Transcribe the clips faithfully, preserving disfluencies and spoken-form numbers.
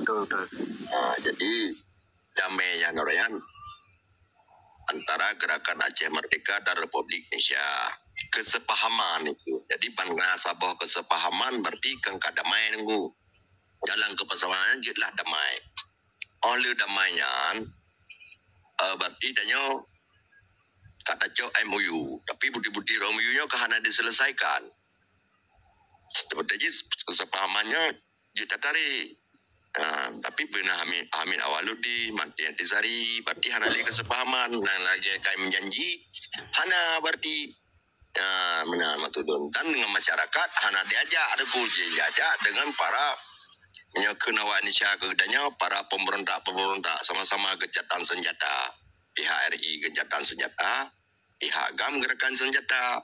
Betul, betul. Ha, jadi damai nyan, Ryan, antara Gerakan Aceh Merdeka dan Republik Indonesia. Kesepahaman itu. Jadi ban na saboh kesepahaman berarti kan ka damai nunggu. Dalam kesepahaman jeuet lah damai. Oleh damai nyan, eh, berarti tanyoe ka tacok M O U. Tapi bukti-bukti M O U nyoe ka hana diselesaikan. Seperti jih kesepahaman nyoe jeuet tatarik. Ha, tapi beuna Hamid, Hamid Awaludin, Made Intisari, berarti hana lé kesepahaman. Nyan lagée kai meujanji, hana berarti. Ha, meunan maksud lôn. Dan dengan masyarakat hana diajak, ada pun diajak dengan para, nyoe kheun awak Indonesia keu geutanyoe, para pemberontak-pemberontak sama-sama gencatan senjata. Pihak R I gencatan senjata, pihak GAM gerakan senjata.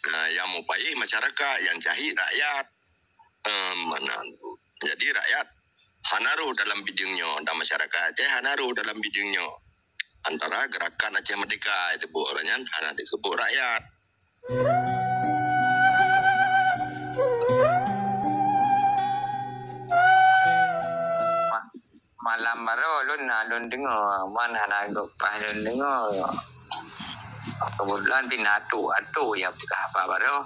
Nah, yang mupayéh masyarakat, yang syahid rakyat. Em, mana tu? Jadi rakyat hana roh dalam bideueng nyoe dan masyarakat Aceh hana roh dalam bideueng nyoe. Antara Gerakan Aceh Merdeka disebut orang nyan hana disebut rakyat. Malam baroe lôn na lôn deungoe, man hana gop paih lôn deungoe. Keubeutulan pih na atuk-atuk nyang peugah haba baroe.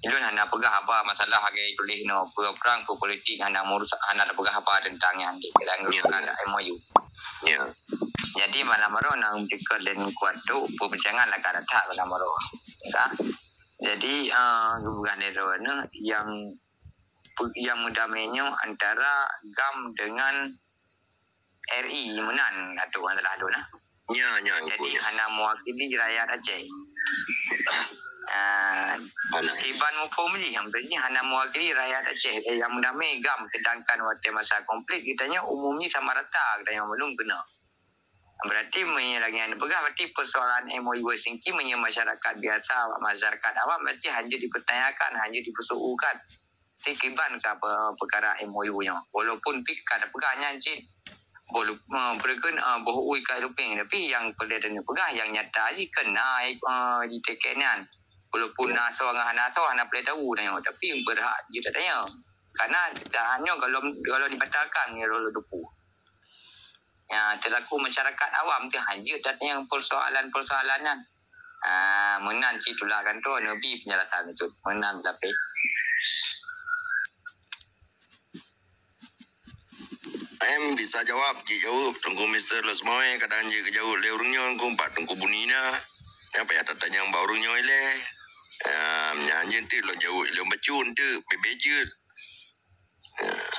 Ulôn hana peugah haba masalah lagée tuléh nyoe, peue prang, peue politik, hana meurusak, hana tapeugah haba teuntang nyan. Kadang Ya. Ulôn ada M O U. Ya. Jadi malam baroe na meutikot dan kuat tu, peubincangan lagak that malam baroe. Ka? Jadi, eh, geupeugah lé droeneuh nyang pe-, nyang meudamé nyoe antara GAM dengan R I meunan, atuk, masalah lôn nah. Nya, nya, Jadi, hana mewakili rakyat Aceh. Ah, Hana. Kiban muphom jih, nyang penting hana mewakili rakyat Aceh. Eh, nyang meudamé GAM, sedangkan watée masa konflik, geutanyoe umum jih sama rata, geutanyoe mandum keunoe. Berarti meunyoe lagée nyan peugah, berarti persoalan M O U Helsinki meunyoe masyarakat biasa, masyarakat awam, berarti hana dipertanyakan, hana dipersoalkan. Ti kiban ka pe-, peukara M O U nyoe. Walaupun pih ka tapeugah nyan cit, walaupun, eh, peue kheun, eh, boh ui ka lupeng, tapi nyang peureulée tapeugah nyang nyata jih keu na, eh, jiteken nyan. Walaupun na asoe ngon hana asoe hana peureulée tahu tanyoe, tapi berhak jih tatanya. Karena hanya kalau, kalau dibatalkan ni roh teupeu. Ya, selaku masyarakat awam tu hanya tatanya persoalan-persoalan nyan. Ah, meunan cit tulak kantor, neubi penjelasan tu. Meunan tapi. Em bisa jawab, jijaweueb Teungku Mister Losmoe, kadang jeuet geujaweueb lé ureueng nyoe, Teungku, bak Teungku Bunina. Nyan payah tatanyong bak ureueng nyoe ilée. Em, nyan jeuet teuk lôn jaweueb ilôn bacut teuk, bebe jeuet.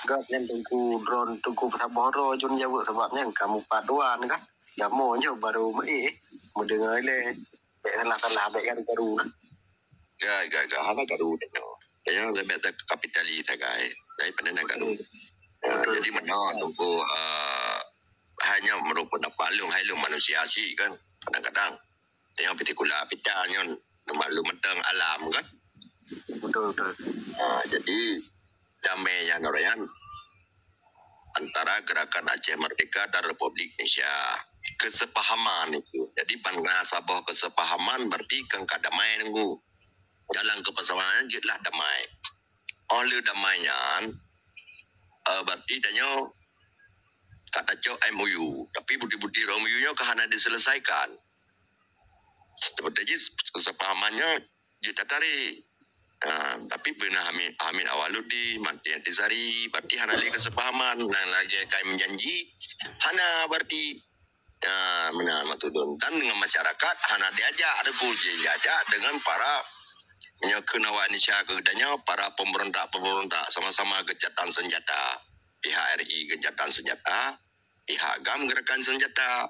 Gak nyan Teungku Drone, Teungku peusaboh droe jeuet jaweueb sabab nyan ka mupat dua kan. Jamoe nyoe baru meuéh, meudeungoe ilée. Bék salah-salah, bék karu-karu nah. Ga, ga, ga, hana karu tanyoe. Tanyoe leubeh that kapitalis sagai. Daripada na karu. Betul. Ah, jadi meunoe Teungku, ah, hanya meureumpok dapat lôn, hai lôn manusia syiek kan. Kadang-kadang tanyoe pih sikula pita nyoe, maklum mantong alam kan. Betul, betul. Ah, jadi damai nyan, Ryan, antara Gerakan Aceh Merdeka dan Republik Indonesia. Kesepahaman itu. Jadi ban na saboh kesepahaman berarti kan ka damai nunggu. Dalam kesepahaman jeuet lah damai. Oleh damai nyan, eh, berarti tanyoe ka tacok M O U. Tapi bukti-bukti M O U nyoe ka hana diselesaikan. Seperti jih kesepahaman nyoe jeuet tatarik. Ha, tapi beuna Hamid, Hamid Awaludin, Made Intisari, berarti hana lé kesepahaman. Nyan lagée kai meujanji, hana berarti. Ha, meunan maksud lôn. Dan dengan masyarakat hana diajak, ada pun diajak dengan para, nyoe kheun awak Indonesia keu geutanyoe, para pemberontak-pemberontak sama-sama gencatan senjata. Pihak R I gencatan senjata, pihak GAM gerakan senjata.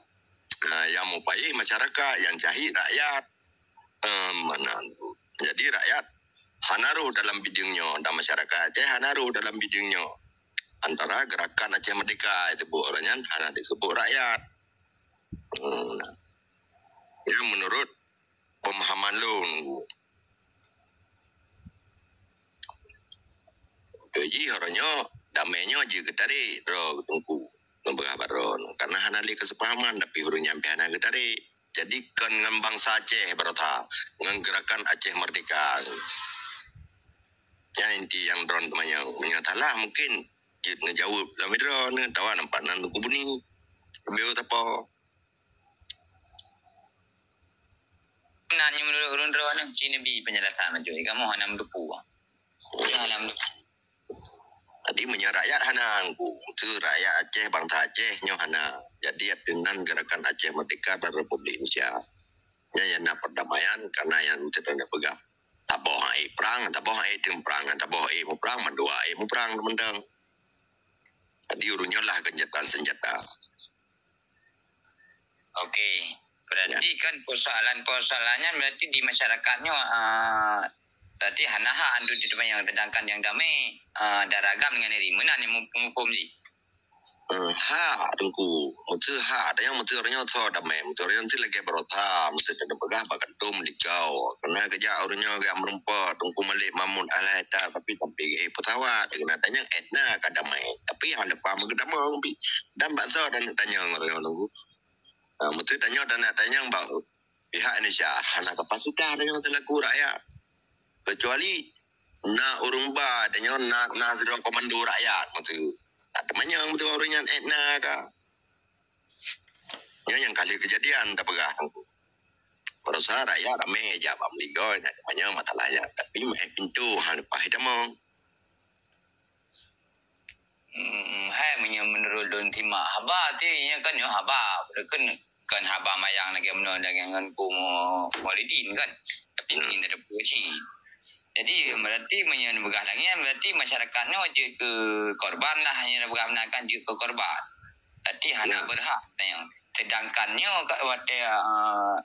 Nah, yang mupayéh masyarakat, yang syahid rakyat. Em, meunan tu. Jadi rakyat hana roh dalam bideueng nyoe dan masyarakat Aceh hana roh dalam bideueng nyoe. Antara Gerakan Aceh Merdeka disebut orang nyan hana disebut rakyat. Hmm. Nyan menurut pemahaman lôn. Beutôi jih, uroe nyoe damai nyoe jeuet geutarek droe Teungku, lôn peugah bak droe, karena hana lé kesepahaman, tapi ureueng nyan pih hana geutarek. Jadi kon ngon bansa Aceh baroe that, ngon Gerakan Aceh Merdeka. Nyan inti nyang droe teumanyong. Meunyoe salah mungkin Jeuet neujaweueb lam droeneuh, tawa nampak nan Teungku Buni. Leubeh sapo? Nan nyang meunurot ureuëng droeneuh, ci neubi peunjelasan laju. Kamoe hana meuteupeue. Hana meuteupeue. Jadi meunyoe rakyat hana Teungku, meuseu rakyat Aceh, bansa Aceh nyoe hana. Jadi ateueh nan Gerakan Aceh Merdeka dan Republik Indonesia. Nyan nyang na perdamaian, karena nyang teupeugah. Taboh hai prang, taboh hai tem prang, taboh hai muprang, mandua hai muprang teumantong. Jadi ureuëng nyoe lah geunjatan senjata. Okey. Berarti kan persoalan-persoalan nyan berarti di masyarakat nyoe, ah, berarti hana hak untuk diteumanyong, sedangkan nyang damé, ah, dara agam dengan iri. Meunan nyang mu-, muphom jih. Eh, hak Teungku. Meuseu hak. Tanyoe meuseu ureuëng nyoe soe damé. Meuseu ureuëng nyoe lagée beurota. Meuseu teupeugah bak kantô meulikau. Keuneuk geujak ureuëng nyoe geujak meurumpok Teungku Malik Mahmud Al-Haidar, tapi sampai eh pesawat. Keuneuk tanyong étna ka damé. Tapi hana leupah meugeudamong pi. Dan bak soe dan tanyong ureuëng nyoe Teungku. Ha, meuseu tanyoe dan tanyong bak pihak Indonesia hana kapasitas tanyoe selaku rakyat. Kecuali na ureuëng ba tanyoe na, na sidroe komando rakyat meuseu. Tak teumanyong beutôi ureuëng nyan étna ka. Nyoe nyang kali keujadian tapeugah Teungku. Baroesa rakyat ramé jak bak meuligoi nak teumanyong masalah nyan. Tapi meuhé pintoe hana leupah tamong. Hmm, hai meunyoe meunurot lôn simak haba, ti nyoe kan nyoe haba, bukan, bukan haba mayang lagée meunoe lagée ngon Teungku Mu-, Muridin kan. Tapi hmm, ingin ada puji. Jadi berarti meunyoe peugah lagée nyan, berarti masyarakat nyoe jeuet keu korban lah, nyoe peugah meunan kan jeuet keu korban. Berarti hana ya, berhak nyoe. Sedangkan nyoe ka watée, eh,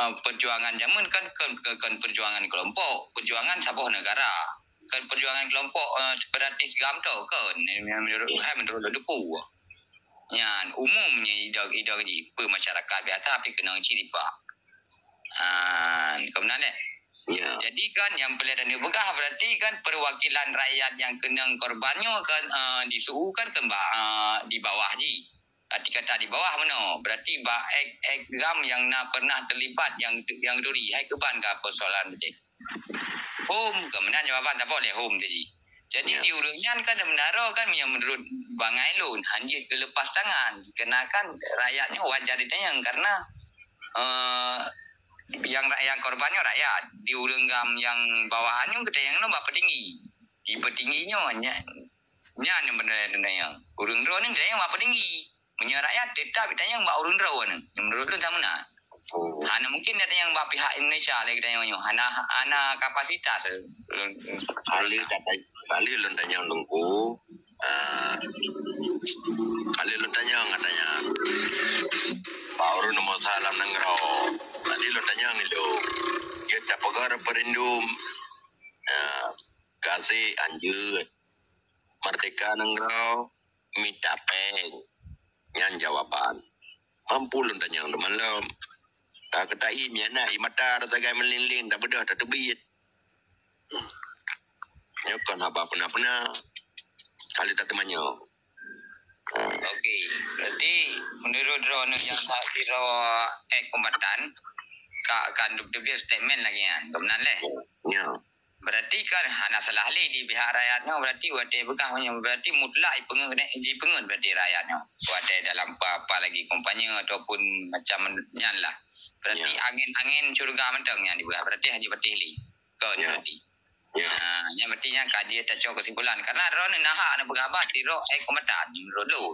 eh, perjuangan jameun kan kon, kon, kon perjuangan kelompok, perjuangan saboh negara. Kon perjuangan kelompok, eh, separatis GAM tu kon. Meunurot hai, meunurot lôn Teungku. Nyan umum nyan ide-, ideologi pe masyarakat biasa tapi keunong cit dipa. Ah, keunan deh. Ya. Jadi kan nyang peureulée taneuk peugah berarti kan perwakilan rakyat nyang keunong korban nyoe kan, eh, diseu kan, kan bak, eh, di bawah jih. Arti kata di bawah meunoe, berarti bak ek, ek GAM nyang na pernah terlibat nyang, nyang duri, hai keuban ka persoalan tadi. Hom, keunan jawaban taboh lé hom tadi. Jadi ya, di ureuëng nyan kan sebenarnya kan yang menurut bangai lôn, hanjeuet geulepas tangan. Dikarenakan rakyat nyoe wajar ditanyong karena, eh, yang, yang korban nyoe rakyat. Di ureuëng GAM yang bawahan nyoe geutanyong nyoe bak peutinggi. Di peutinggi nyoe nyan, nyan nyang beuna ditanyong. Ureuëng droeneuh ditanyong bak peutinggi. Meunyoe rakyat tetap ditanyong bak ureuëng droeneuh. Menurut lôn sama na. Oh. Hana mungkin ditanyong bak pihak Indonesia lé geutanyoe nyoe. Hana, hana kapasitas. Kali kata, kali lôn tanyong Teungku. Ah, kali lôn tanyong katanya. Bak ureuëng nomor sa lam nanggroe. Tadi lôn tanyong ilôn. Dia tapeugah referendum. Ah, gasek hanjeuet. Merdeka nanggroe. Mita péng. Nyan jawaban. Mampu lôn tanyong teuma lom. Ka keutai mianak i mata tasagai meuleng-leng, tabeudôh tateubiet. Nyoe kon haba peuna-peuna. Kali tateumanyong. Ha. Okey, berarti menurut droeneuh nyang hak sidroe ek kombatan ka, ka teubiet statement lagée nyan, keunan lé? Ya. Berarti kan hana salah lé di pihak rakyat nyoe, berarti watée peugah nyoe, berarti mutlak jipeungeut, jipeungeut berarti rakyat nyoe. Watée dalam pa-, apa lagi kampanye ataupun macam nyan lah. Berarti ya, angén-angén syurga mantong nyang dipeugah, berarti hana patéh lé. Kon ya, berarti. Ya. Ha, nyan berarti nyan ka jeuet tacok kesimpulan. Karena droeneuh na hak na peugah haba sidroe ek kombatan menurut lôn.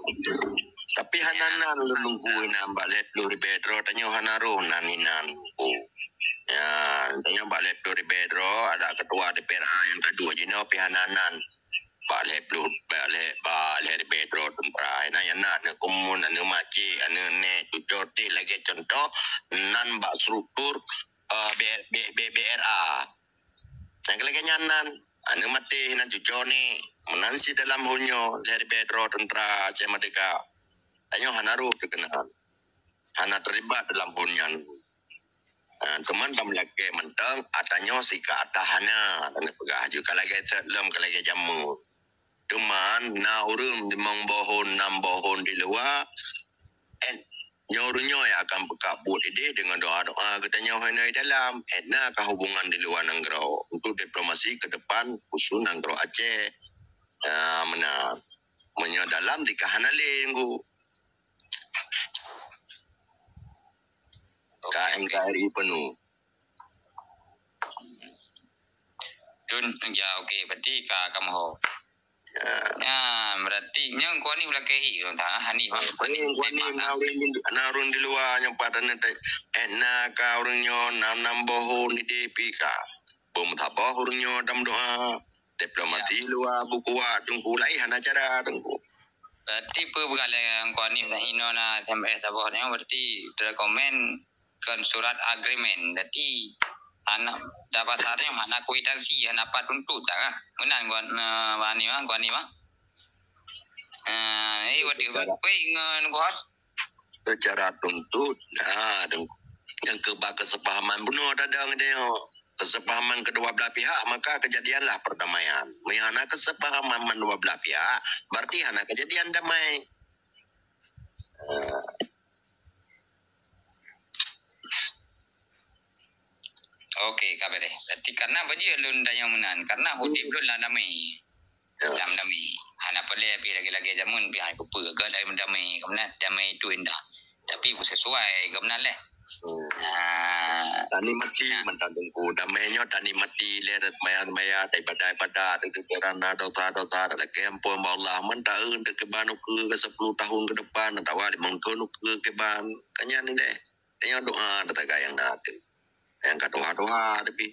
Tapi hana nan lôn nunggu inan bak lhée ploh ribée droe, tanyoe hana roh nan inan. Oh. Ya, tanyoe bak lhée ploh ribée droe, ada ketua D P R A nyang ka duek jinoe pih hana nan. Bak lhée ploh, bak lhée, bak lhée ribée droe teuntara. Inan nyang na aneuk umun, aneuk makcik, aneuk nek, cucoe teuh lagée contoh, nan bak struktur, eh, B-, B-, B-, B R A. Nyang lagée nyan nan, aneuk maté nan cucoe ni, meunan cit dalam hon nyoe, lhée ribée droe teuntara Aceh Merdeka. Tanyoe hana roh teukeunaan. Hana teulibat dalam hon nyan. Ha, teuma ban meulakée mantong, ata nyoe sika ata hana, hana peugah ju ka lagée sat lom, ka lagée jameun. Teuma na ureuëng limong boh hon, nam boh hon di luwa, eh, nyoe ureuëng nyoe nyang akan peukabut idéh deungon doa-doa geutanyoe hinoe dalam. Eh, na ka hubungan di luwa nanggroe untuk diplomasi ke depan khusus nanggroe Aceh. Ah, meunan. Meunyoe dalam dikah hana lé, Teungku. Ka N K R I penuh. Tun, ya, okey, berarti ka kamoe ho. Ya. Ya, berarti nyoe Teungku Hanif lakèe hi, Teungku, ha? Hanif, ha? Hanif, Hanif, Hanif, na ureueng, na ureueng di luwa nyang padan nyan, eh, na ka ureueng nyoe, na nam boh ho ni di P K. Bom saboh ureueng nyoe dam doa. Diplomasi luwa buku wak Teungku, laén hana cara Teungku. Berarti peue peugah lé Teungku Hanif na inoe na S M S saboh nyoe, berarti teurekomen kon surat agreement. Jadi, hana, dapat saran hana kuitansi, hana pat tuntut tak ah. Meunan Teungku, eh, Teungku Hanif, ah. Eh, eh, waduh, baik ngon bos. Secara tuntut, nah, deng-, nyang keuba kesepahaman bunoe tadong nyoe. Kesepahaman kedua belah pihak, maka kejadianlah perdamaian. Meunyoe hana kesepahaman dua belah pihak, berarti hana kejadian damai. Eh. Okey, ka beres. Berarti karena bajeuet lôn tanyong meunan, karena udép lôn lam damai. Ya. Lam damai. Hana peureulèe pih lagèe-lagèe jameun pih hai kupeue, gèt lagèe damai, keumanat damai itu indah. Tapi beusesuai keumanat lé. Hmm. Ha. Tanikmati mantong Teungku. Damai nyoe tanikmati lé, maya-maya, ibadat-ibadat, dan keubeurana dosa-dosa, dan lakèe ampôn bak Allah. Mantong, eh, deukeubah ukeue ke sepuluh tahun ke depan, atawa limong thôn ukeue keubah. Ka nyan lé. Tanyoe doa, taga nyang na ateueh. Nyang ka tuha-tuha tapi.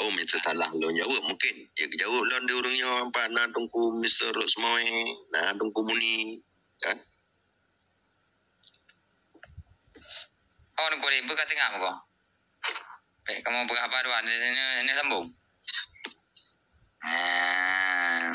Oh, minta salah lôn jaweueb mungkin. Jeuet jaweueb lôn di ureueng nyoe, empat na Teungku Mister Rosmoe, na Teungku Muni, kan? Oh, Teungku Ri, beuka tengah muka. Baik, kamu peugah apa dua? Ini, ini, ini sambung. Ah.